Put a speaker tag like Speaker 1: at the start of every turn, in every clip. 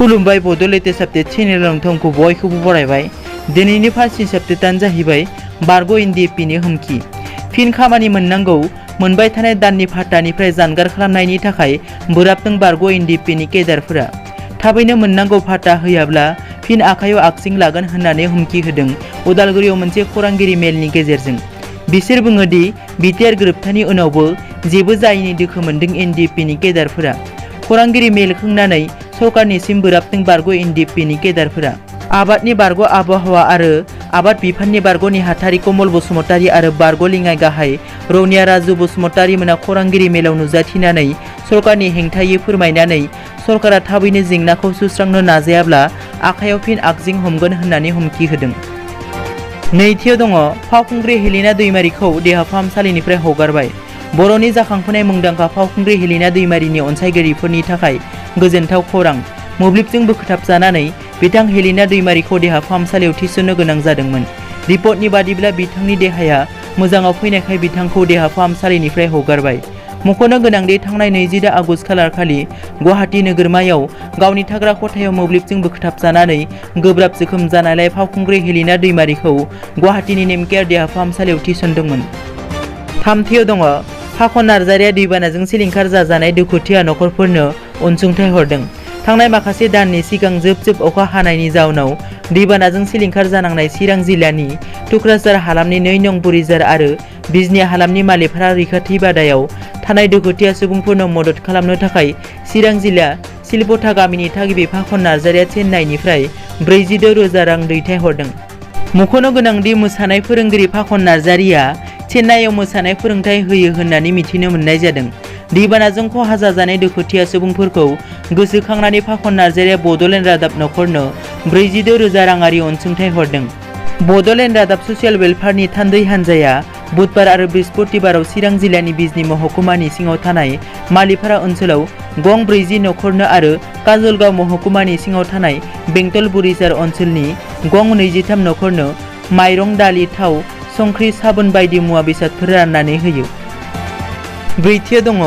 Speaker 1: खुलुमबाय बड' latest update channel नोंथांखौ बयखौबो बरायबाय। दिनैनि फार्स्ट आपडेटआनो जाहैबाय बारग' एनडिएफबिनि हुमखि। फिन खामानि मोननांगौ मोनबाय थानाय दाननि भातानिफ्राय जानगार खालामनायनि थाखाय बोराबदों बारग' एनडिएफबिनि केडारफोरा। थाबैनो मोननांगौ भाता होयाब्ला फिन आखायाव आगसिं लागोन होननानै हुमखि होदों उदालगुरियाव मोनसे खौरांगिरि मेलनि गेजेरजों। बिसोर बुङो दि बिटिआर गोरोबथानि उनावबो जेबो जायैनि दोखो मोनदों एनडिएफबिनि केडारफोरा। खौरांगिरि मेल खोंनानै सरकारनिसिम बोराबदों बारग' एनडिएफबिनि केडारफोरा। आबादनि बारग' आबहावा आरो आबाद बिफाननि बारग' नेहाथारि कमल बसुमतारी आरो बारग' लिङाइ गाहाय रौनिया राजु बसुमतारी मोना खौरांगिरि मेलाव नुजाथिनानै सरकारनि हेंथायै फोरमायनानै सरकारा थाबैनो जेंनाखौ सुस्रांनो नाजायाब्ला आखायाव फिन आगसिं हमगोन होननानै हुमखि होदों। नैथियाव दङ फावखुंग्रि हेलिना दैमारिखौ देहा फाहामसालिनिफ्राय हगारबाय। बर'नि जाखांफुनाय मुंदांखा फावखुंग्रि हेलिना दैमारिनि अनसायगिरिफोरनि थाखाय गोजोनथाव खौरां। मोब्लिबजों बोखथाबजानानै बिथां हेलिना दैमारिखौ देहा फाहामसालियाव थिसननो गोनां जादोंमोन। रिपर्टनि बादिब्ला बिथांनि देहाया मोजाङाव फैनायखाय बिथांखौ देहा फाहामसालिनिफ्राय हगारबाय। मख'नो गोनांदि थांनाय 26 आगस्ट खालारखालि गुवाहाटी नोगोरमायाव गावनि थाग्रा खथायाव मोब्लिबजों बोखथाबजानानै गोब्राब जोखोम जानायलाय फावखुंग्रि हेलिना दैमारिखौ गुवाहाटीनि नेमकेयार देहा फाहामसालियाव थिसनदोंमोन। थामथियाव दङ फाखन नार्जारिया दैबानाजों सिलिंखार जाजानाय दुखुथिया नखरफोरनो अनसुंथाइ हरदों। थांनाय माखासे दाननि सिगां जोब अखा हानायनि जाउनाव दैबानाजों सिलिंखार जानांनाय चिरां जिल्लानि टुक्राझार हालामनि 2 नं बुरिजार आरो बिजनी हालामनि मालिफारा रैखाथि बादायाव थानाय दुखुथिया सुबुंफोरनो मदद खालामनो थाखाय चिरां जिल्ला सिलपथा गामिनि थागिबि फाखन नार्जारिया चेन्नाइनिफ्राय 46,000 रां दैथायहरदों। मख'नो गोनांदि मोसानाय फोरोंगिरि फाखन नार्जारिया चेन्नाइआव मोसानाय फोरोंथाय होयो होननानै मिथिनो मोननाय जादों। दैबानाजों खहा जाजानाय दुखुथिया सुबुंफोरखौ गोसोखांनानै फाखन नार्जारिया बड'लेण्ड रादाब नखरनो 46,000 राङारि अनसुंथाइ हरदों। बड'लेण्ड रादाब ससियेल वेलफेयारनि थान्दै हान्जाया बुधबार आरो बृहस्पतिबाराव चिरां जिल्लानि बिजनी महकुमानि सिङाव थानाय मालिफारा ओनसोलाव गं 40 नखरनो आरो काजलगाव महकुमानि सिङाव थानाय बेंटल बुरिजार ओनसोलनि गं 23 नखरनो माइरं, दालि, थाव, संख्रि, साबोन बायदि मुवा बेसादफोर राननानै होयो। ब्रैथियाव दङ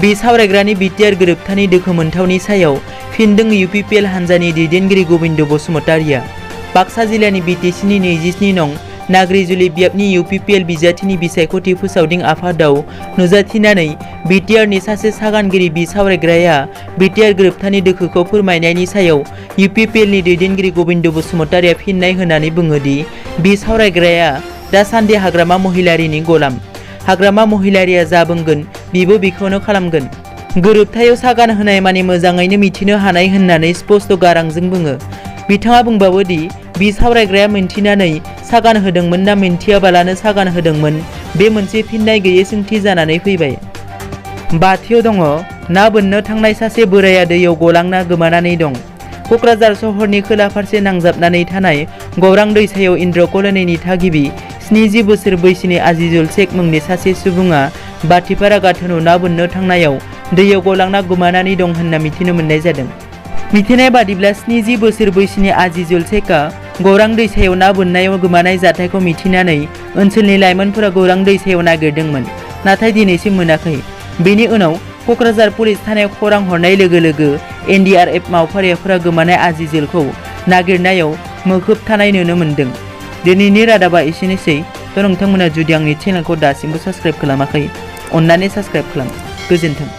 Speaker 1: बि सावरायग्रानि बिटिआर गोरोबथानि दोखो मोनथावनि सायाव फिनदों इउपिपिएल हान्जानि दैदेनगिरि गबिन्द बसुमतारीया। बाक्सा जिल्लानि बिटिसिनि 27 नं नाग्रिजुलि बियाबनि इउपिपिएल बिजाथिनि बिसायख'थि फोसावदिं आफादाव नुजाथिनानै बिटिआरनि सासे सागानगिरि बि सावरायग्राया बिटिआर गोरोबथानि दोखोखौ फोरमायनायनि सायाव इउपिपिएलनि दैदेनगिरि गबिन्द बसुमतारीया फिननाय होनानै बुङो दि बि सावरायग्राया दासान्दि हाग्रामा महिलारिनि गलाम। हाग्रामा महिलारिया जा बुंगोन बिबो बेखौनो खालामगोन। गोरोबथायाव सागान होनाय माने मोजाङैनो मिथिनो हानाय होननानै स्पष्ट गारांजों बुङो। बिथाङा बुंबावो दि बि सावरायग्राया मिन्थिनानै सागान होदोंमोन ना मिन्थियाबालानो सागान होदोंमोन बे मोनसे फिननाय गैयै सोंथि जानानै फैबाय। बाथियाव दङ ना बोननो थांनाय सासे बोराया दैयाव गलांना गोमानानै दं। क'क्राझार सहरनि खोला फारसे नांजाबनानै थानाय गौरां दैसायाव इन्द्र कल'निनि थागिबि 70 बोसोर बैसोनि आजिजुल शेख मुंनि सासे सुबुङा बाथिपारा गाथोनाव ना बोननो थांनायाव दैयाव गलांना गोमानानै दं होनना मिथिनो मोननाय जादों। मिथिनाय बादिब्ला 70 बोसोर बैसोनि आजिजुल शेखआ गौरां दैसायाव ना बोननायाव गोमानाय जाथायखौ मिथिनानै ओनसोलनि लाइमोनफोरा गौरां दैसायाव नागिरदोंमोन, नाथाय दिनैसिम मोनाखै। बेनि उनाव क'क्राझार पुलिस थानायाव खौरां हरनाय लोगो लोगो एनडिआरएफ मावफारियाफोरा गोमानाय आजिजुलखौ नागिरनायाव मुखुब थानाय नुनो मोन्दों। दिनैनि रादाबा एसेनोसै। नोंथांमोना जुदि आंनि चेनेलखौ दासिमबो साबस्क्राइब खालामाखै अन्नानै साबस्क्राइब खालाम। गोजोन्थों।